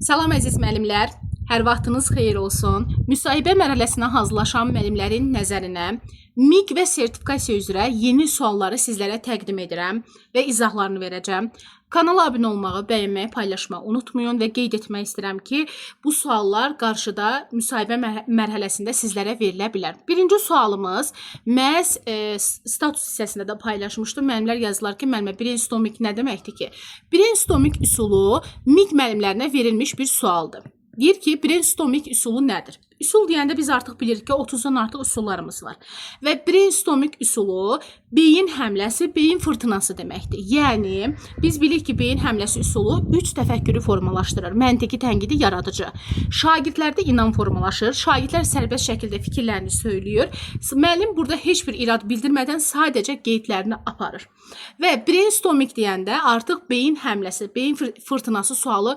Salam əziz müəllimlər, hər vaxtınız xeyir olsun. Müsahibə mərhələsinə hazırlaşan müəllimlərin nəzərinə MİQ və sertifikasiya üzrə yeni sualları sizlərə təqdim edirəm və izahlarını verəcəm. Kanala abunə olmağı, bəyənməyi, paylaşmağı unutmayın və qeyd etmək istəyirəm ki, bu suallar qarşıda müsahibə mərhələsində sizlərə verilə bilər. Birinci sualımız məhz status hissəsində də paylaşmışdım. Müəllimlər yazdılar ki, müəllimə brainstorming nə deməkdir ki? Brainstorming üsulu MİQ müəllimlərinə verilmiş bir sualdır. Deyir ki, brainstorming üsulu nədir? Üsul deyəndə biz artıq bilirik ki, 30-dan artıq üsullarımız var. Və brainstorming üsulu beyin həmləsi, beyin fırtınası deməkdir. Yəni biz bilirik ki, beyin həmləsi üsulu 3 təfəkkürü formalaşdırır. Məntiqi, tənqidi, yaradıcı. Şagirdlərdə inam formalaşır. Şagirdlər sərbəst şəkildə fikirlərini söyləyir. Müəllim burada heç bir irad bildirmədən sadəcə qeydlərini aparır. Və brainstorming deyəndə artıq beyin həmləsi, beyin fırtınası sualı,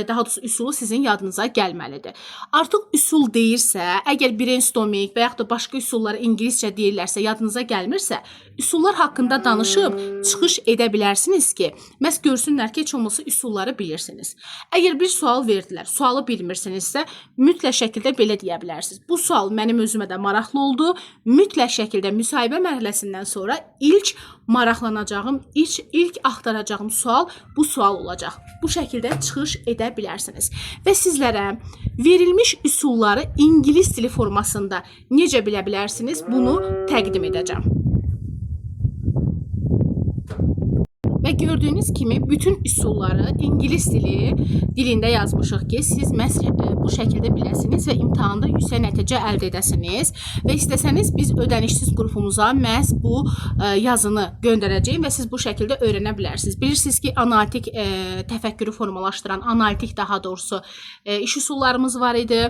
daha doğrusu üsulu sizin yadınıza gəlməlidir. Artıq üsul deyirsə, əgər brainstorming və yaxud da başqa üsulları ingiliscə deyirlərsə, yadınıza gəlmirsə, üsullar haqqında danışıb çıxış edə bilərsiniz ki, məhz görsünlər ki, heç olmasa üsulları bilirsiniz. Əgər bir sual verdilər, sualı bilmirsinizsə, mütləq şəkildə belə deyə bilərsiniz. Bu sual mənim özümə də maraqlı oldu. Mütləq şəkildə müsahibə mərhələsindən sonra ilk maraqlanacağım, ilk axtaracağım sual bu sual olacaq. Bu şəkildə çıxış edə bilərsiniz. Və sizlərə verilmiş üsulları ingilis dili formasında necə bilə bilərsiniz, bunu təqdim edəcəm. Və gördüyünüz kimi bütün üsulları ingilis dilində yazmışıq ki, siz məhz bu şəkildə biləsiniz və imtahanda yüksək nəticə əldə edəsiniz. Və istəsəniz biz ödənişsiz qrupumuza məhz bu yazını göndərəcəyim və siz bu şəkildə öyrənə bilərsiniz. Bilirsiniz ki, analitik təfəkkürü formalaşdıran, analitik daha doğrusu iş üsullarımız var idi,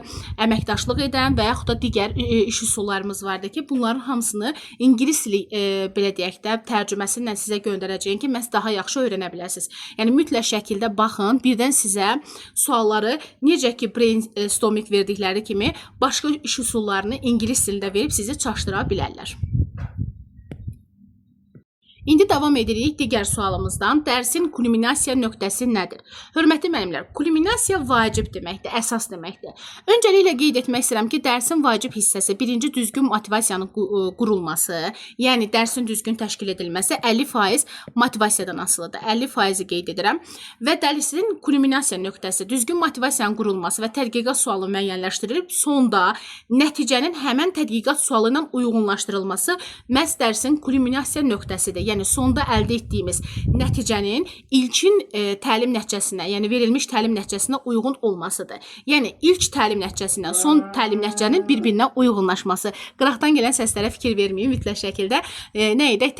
əməkdaşlıq edən və yaxud da digər iş üsullarımız vardı ki, bunların hamısını ingilis dili belə deyək də tərcüməsi ilə sizə göndərəcəyim ki, məhz daha yaxşı öyrənə bilərsiniz. Yəni mütləq şəkildə baxın, birdən sizə sualları necə ki brainstorming verdikləri kimi başqa iş üsullarını ingilis dilində verib sizi çaşdıra bilərlər. İndi davam edirik digər sualımızdan. Dərsin kulminasiya nöqtəsi nədir? Hörmətli müəllimlər, kulminasiya vacib deməkdir, əsas deməkdir. Öncəliklə qeyd etmək istəyirəm ki, dərsin vacib hissəsi birinci düzgün motivasiyanın qurulması, yəni dərsin düzgün təşkil edilməsi 50% motivasiyadan asılıdır. 50%-i qeyd edirəm. Və dərsin kulminasiya nöqtəsi düzgün motivasiyanın qurulması və tədqiqat sualı müəyyənləşdirilib, sonda nəticənin həmən tədqiqat sualı ilə uyğunlaşdırılması məhz dərsin kulminasiya nöqtəsidir. Yəni sonda əldə etdiyimiz nəticənin ilkin təlim nəticəsinə, yəni verilmiş təlim nəticəsinə uyğun olmasıdır. Yəni ilk təlim nəticəsindən son təlim nəticənin bir-birinə uyğunlaşması. Qıraqdan gələn səslərə fikir verməyin mütləq şəkildə. Nə edək?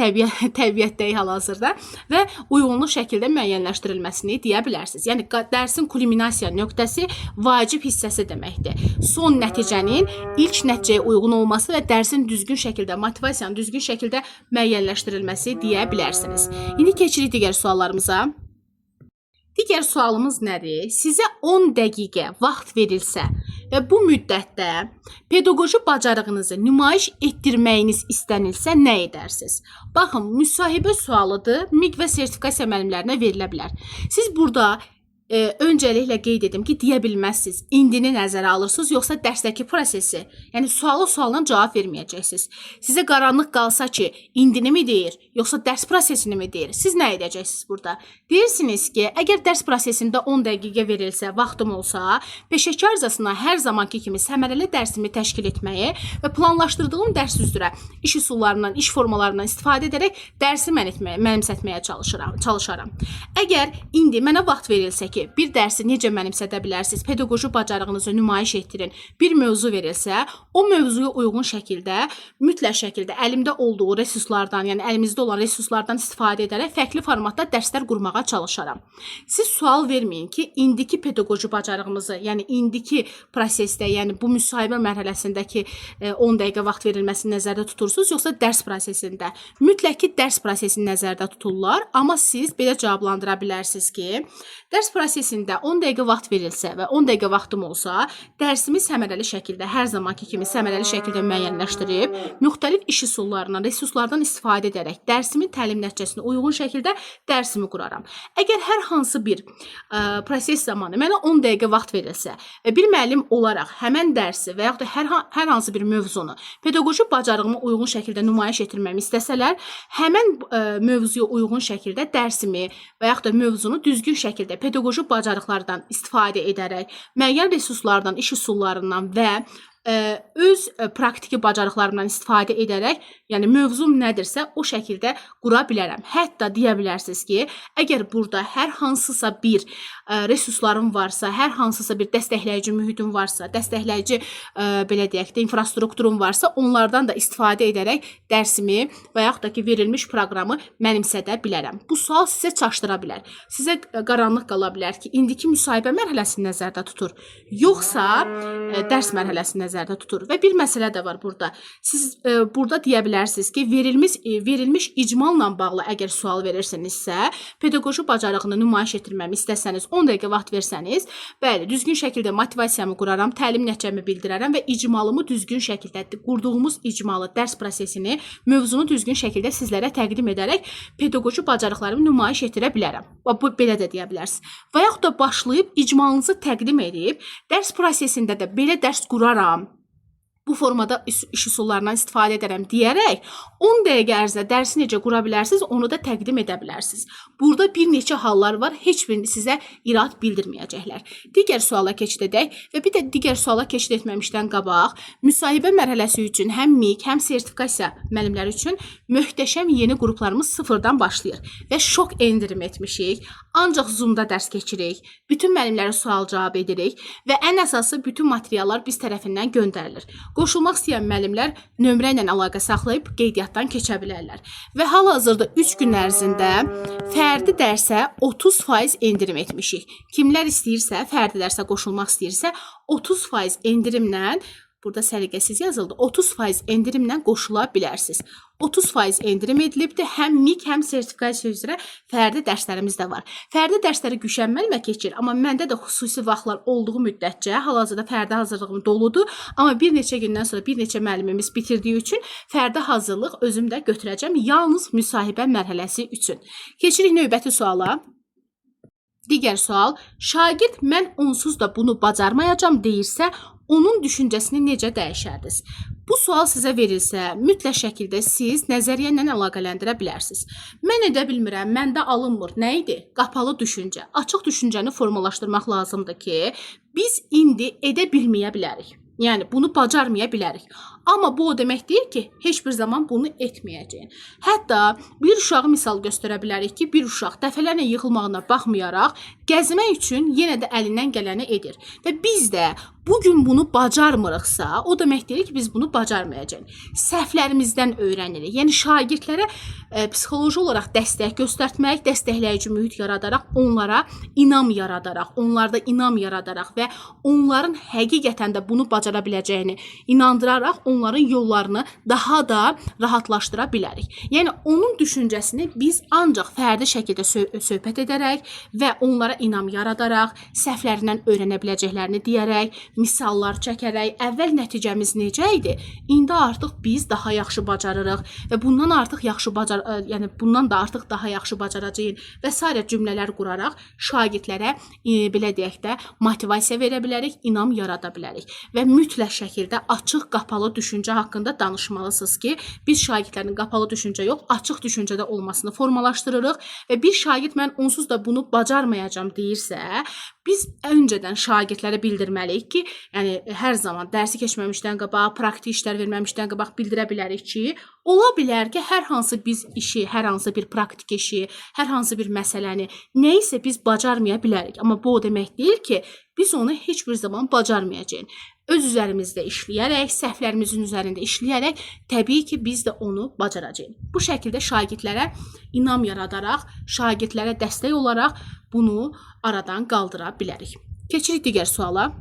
Təbiətdəyik hal-hazırda və uyğunluq şəkildə müəyyənləşdirilməsini deyə bilərsiniz. Yəni dərsin kulminasiya nöqtəsi vacib hissəsi deməkdir. Son nəticənin ilk nəticəyə uyğun olması və dərsin düzgün şəkildə, motivasiyanın düzgün şəkildə müəyyənləşdirilməsi deyə bilərsiniz. İndi keçirik digər suallarımıza. Digər sualımız nədir? Sizə 10 dəqiqə vaxt verilsə və bu müddətdə pedaqoji bacarığınızı nümayiş etdirməyiniz istənilsə nə edərsiniz? Baxın, müsahibə sualıdır. MİQ və sertifikasiya müəllimlərinə verilə bilər. Siz burada öncəliklə qeyd edim ki, deyə bilməzsiniz. İndini nəzərə alırsınız, yoxsa dərsdəki prosesi? Yəni sualı sualla cavab verməyəcəksiniz. Sizə qaranlıq qalsa ki, indini mi deyir, yoxsa dərs prosesini mi deyir? Siz nə edəcəksiniz burada? Deyirsiniz ki, əgər dərs prosesində 10 dəqiqə verilsə, vaxtım olsa, peşəkarcasına hər zamanki kimi səmərəli dərsimi təşkil etməyi və planlaşdırdığım dərs üzrə iş üsullarından, iş formalarından istifadə edərək dərsi mənimsətməyə çalışaram. Əgər indi mənə vaxt verilsə ki, bir dərsi necə mənimsədə bilərsiniz, pedaqoji bacarığınızı nümayiş etdirin, bir mövzu verilsə, o mövzuya uyğun şəkildə, mütləq şəkildə əlimdə olduğu resurslardan, yəni əlimizdə olan resurslardan istifadə edərək fərqli formatda dərslər qurmağa çalışaram. Siz sual verməyin ki, indiki pedaqoji bacarığımızı, yəni indiki prosesdə, yəni bu müsahibə mərhələsindəki 10 dəqiqə vaxt verilməsini nəzərdə tutursunuz, yoxsa dərs prosesində? Mütləq ki, dərs prosesini nəzərdə tuturlar, amma siz belə cavablandıra bilərsiniz ki, dərs prosesində 10 dəqiqə vaxt verilsə və 10 dəqiqə vaxtım olsa, dərsimi səmərəli şəkildə, hər zamanki kimi səmərəli şəkildə müəyyənləşdirib, müxtəlif iş üsullarından, resurslardan istifadə edərək dərsimin təlim nəticəsinə uyğun şəkildə dərsimi quraram. Əgər hər hansı bir proses zamanı mənə 10 dəqiqə vaxt verilsə və bir müəllim olaraq həmən dərsi və yaxud da hər hansı bir mövzunu pedaqoji bacarığıma uyğun şəkildə nümayiş etdirməmi istəsələr, həmən mövzuya uyğun şəkildə dərsimi və yaxud da mövzunu düzgün şəkildə pedaqoji bacarıqlardan istifadə edərək, müəyyən resurslardan, iş üsullarından və öz praktiki bacarıqlarımdan istifadə edərək, yəni mövzum nədirsə o şəkildə qura bilərəm. Hətta deyə bilərsiniz ki, əgər burada hər hansısa bir resurslarım varsa, hər hansısa bir dəstəkləyici mühitim varsa, dəstəkləyici belə deyək də infrastrukturum varsa, onlardan da istifadə edərək dərsimi və yaxud da ki verilmiş proqramı mənimsədə bilərəm. Bu sual sizə çaşdıra bilər. Sizə qaranlıq qala bilər ki, indiki müsahibə mərhələsini nəzərdə tutur, yoxsa dərs mərhələsini nəzərdə tutur. Və bir məsələ də var burada. Siz burada deyə bilərsiniz ki, verilmiş icmalla bağlı əgər sual verirsinizsə, pedaqoji bacarığını nümayiş etdirməmi istəsəniz, 10 dəqiqə vaxt versəniz, bəli, düzgün şəkildə motivasiyamı quraram, təlim nəticəmi bildirərəm və icmalımı düzgün şəkildə qurduğumuz icmalı, dərs prosesini, mövzunu düzgün şəkildə sizlərə təqdim edərək pedaqoji bacarıqlarımı nümayiş etdirə bilərəm. Və bu belə də deyə bilərsiniz. Və yaxud da başlayıb icmalınızı təqdim edib, dərs prosesində də belə dərs quraram, bu formada iş üsullarından istifadə edərəm deyərək 10 dəqiqə ərzində dərsi necə qura bilərsiniz, onu da təqdim edə bilərsiniz. Burada bir neçə hallar var, heç birini sizə irad bildirməyəcəklər. Digər suala keçid edək və bir də digər suala keçid etməmişdən qabaq müsahibə mərhələsi üçün həm MİQ, həm sertifikasiya müəllimləri üçün möhtəşəm yeni qruplarımız sıfırdan başlayır və şok endirim etmişik. Ancaq Zoom-da dərs keçirik, bütün müəllimlərə sual-cavab edirik və ən əsası bütün materiallar biz tərəfindən göndərilir. Qoşulmaq istəyən müəllimlər nömrə ilə əlaqə saxlayıb qeydiyyatdan keçə bilərlər. Və hal-hazırda 3 gün ərzində fərdi dərsə 30% endirim etmişik. Kimlər istəyirsə, fərdi dərsə qoşulmaq istəyirsə 30% endirimlə, burada səliqəsiz yazıldı, 30% endirimlə qoşula bilərsiniz. 30% endirim edilibdir. Həm MİQ, həm sertifikasiya üzrə fərdi dərslərimiz də var. Fərdi dərsləri Gülşən müəllimə keçir, amma məndə də xüsusi vaxtlar olduğu müddətcə hal-hazırda fərdi hazırlığım doludur. Amma bir neçə gündən sonra bir neçə müəllimimiz bitirdiyi üçün fərdi hazırlıq özüm də götürəcəm, yalnız müsahibə mərhələsi üçün. Keçirik növbəti suala. Digər sual, şagird mən onsuz da bunu bacarmayacam deyirsə, onun düşüncəsini necə dəyişərdiniz? Bu sual sizə verilsə, mütləq şəkildə siz nəzəriyyə ilə əlaqələndirə bilərsiniz. Mən edə bilmirəm, məndə alınmır. Nə idi? Qapalı düşüncə. Açıq düşüncəni formalaşdırmaq lazımdır ki, biz indi edə bilməyə bilərik. Yəni bunu bacarmaya bilərik. Amma bu o demək deyil ki, heç bir zaman bunu etməyəcəyin. Hətta bir uşağı misal göstərə bilərik ki, bir uşaq dəfələrlə yıxılmağına baxmayaraq gəzmək üçün yenə də əlindən gələni edir. Və biz də bu gün bunu bacarmırıqsa, o demək deyil ki, biz bunu bacarmayacağıq. Səhvlərimizdən öyrənirik. Yəni şagirdlərə psixoloji olaraq dəstək göstərmək, dəstəkləyici mühit yaradaraq, onlara inam yaradaraq, onlarda inam yaradaraq və onların həqiqətən də bunu bacara biləcəyini inandıraraq onların yollarını daha da rahatlaşdıra bilərik. Yəni onun düşüncəsini biz ancaq fərdi şəkildə söhbət edərək və onlara inam yaradaraq, səhvlərindən öyrənə biləcəklərini deyərək, misallar çəkərək, əvvəl nəticəmiz necə idi? İndi artıq biz daha yaxşı bacarırıq və bundan artıq yaxşı yəni bundan da artıq daha yaxşı bacaracağıq və sairə cümlələr quraraq şagirdlərə belə deyək də motivasiya verə bilərik, inam yarada bilərik və mütləq şəkildə açıq, qapalı düşüncə haqqında danışmalısınız ki, biz şagirdlərin qapalı düşüncə yox, açıq düşüncədə olmasını formalaşdırırıq və bir şagird mən onsuz da bunu bacarmayacam deyirsə, biz öncədən şagirdlərə bildirməliyik ki, yəni hər zaman dərsi keçməmişdən qabaq, praktik işlər verməmişdən qabaq bildirə bilərik ki, ola bilər ki, hər hansı biz işi, hər hansı bir praktik işi, hər hansı bir məsələni, nə isə biz bacarmaya bilərik. Amma bu o demək deyil ki, biz onu heç bir zaman bacarmayacağıq. Öz üzərimizdə işləyərək, səhvlərimizin üzərində işləyərək təbii ki, biz də onu bacaracağıq. Bu şəkildə şagirdlərə inam yaradaraq, şagirdlərə dəstək olaraq bunu aradan qaldıra bilərik. Keçirik digər suala.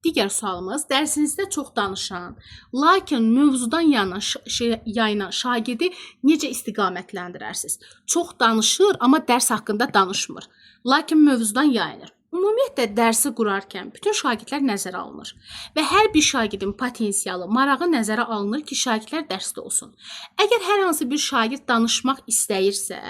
Digər sualımız, dərsinizdə çox danışan, lakin mövzudan yayınan şagirdi necə istiqamətləndirərsiniz? Çox danışır, amma dərs haqqında danışmır. Lakin mövzudan yayınır. Ümumiyyətlə dərsi qurarkən bütün şagirdlər nəzərə alınır və hər bir şagirdin potensialı, marağı nəzərə alınır ki, şagirdlər dərsdə olsun. Əgər hər hansı bir şagird danışmaq istəyirsə,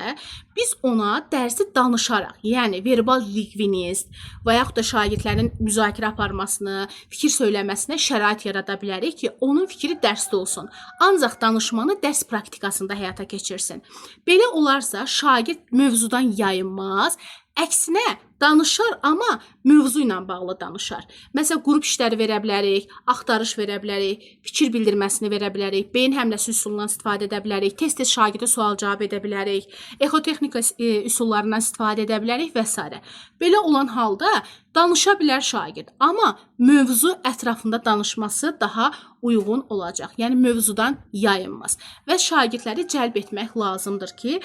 biz ona dərsi danışaraq, yəni verbal lingvinist və yaxud da şagirdlərin müzakirə aparmasını, fikir söyləməsinə şərait yarada bilərik ki, onun fikri dərsdə olsun. Ancaq danışmanı dərs praktikasında həyata keçirsin. Belə olarsa şagird mövzudan yayınmaz, əksinə danışar, amma mövzu ilə bağlı danışar. Məsələn, qrup işləri verə bilərik, axtarış verə bilərik, fikir bildirməsini verə bilərik, beyin həmləsi üsulundan istifadə edə bilərik, tez-tez şagirdə sual-cavab edə bilərik, exotexnika üsullarından istifadə edə bilərik və s. Belə olan halda danışa bilər şagird, amma mövzu ətrafında danışması daha uyğun olacaq. Yəni mövzudan yayınmaz və şagirdləri cəlb etmək lazımdır ki,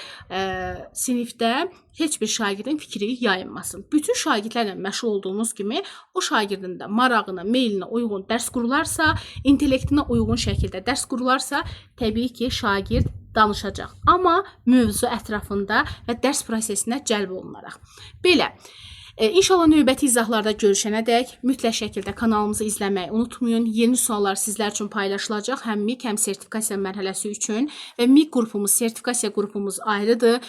sinifdə heç bir şagirdin fikri yayınmasın. Bütün şagirdlərlə məşğul olduğumuz kimi o şagirdin də marağına, meylinə uyğun dərs qurularsa, intellektinə uyğun şəkildə dərs qurularsa, təbii ki, şagird danışacaq. Amma mövzu ətrafında və dərs prosesinə cəlb olunaraq. Belə. İnşallah növbəti izahlarda görüşənədək mütləq şəkildə kanalımızı izləməyi unutmayın. Yeni suallar sizlər üçün paylaşılacaq. Həm MİQ, həm sertifikasiya mərhələsi üçün və MİQ qrupumuz, sertifikasiya qrupumuz ayrıdır.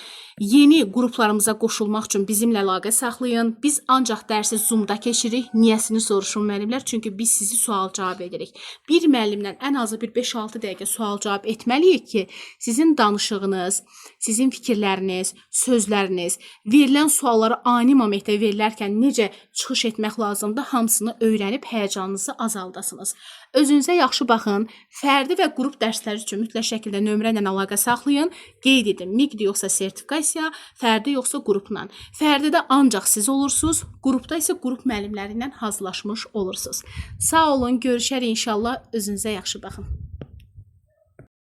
Yeni qruplarımıza qoşulmaq üçün bizimlə əlaqə saxlayın. Biz ancaq dərsi Zoom-da keçirik. Niyəsini soruşun müəllimlər, çünki biz sizi sual-cavab edirik. Bir müəllimdən ən azı bir 5-6 dəqiqə sual-cavab etməliyik ki, sizin danışığınız, sizin fikirləriniz, sözləriniz, verilən suallara ani momentdə verilərkən necə çıxış etmək lazımdır, hamısını öyrənib həyəcanınızı azaldasınız. Özünüzə yaxşı baxın. Fərdi və qrup dərsləri üçün mütləq şəkildə nömrə ilə əlaqə saxlayın. Qeyd edin, MİQ-dir yoxsa sertifikasiya, fərdi yoxsa qrupla. Fərdidə ancaq siz olursunuz, qrupda isə qrup müəllimləri ilə hazırlaşmış olursunuz. Sağ olun, görüşərik inşallah. Özünüzə yaxşı baxın.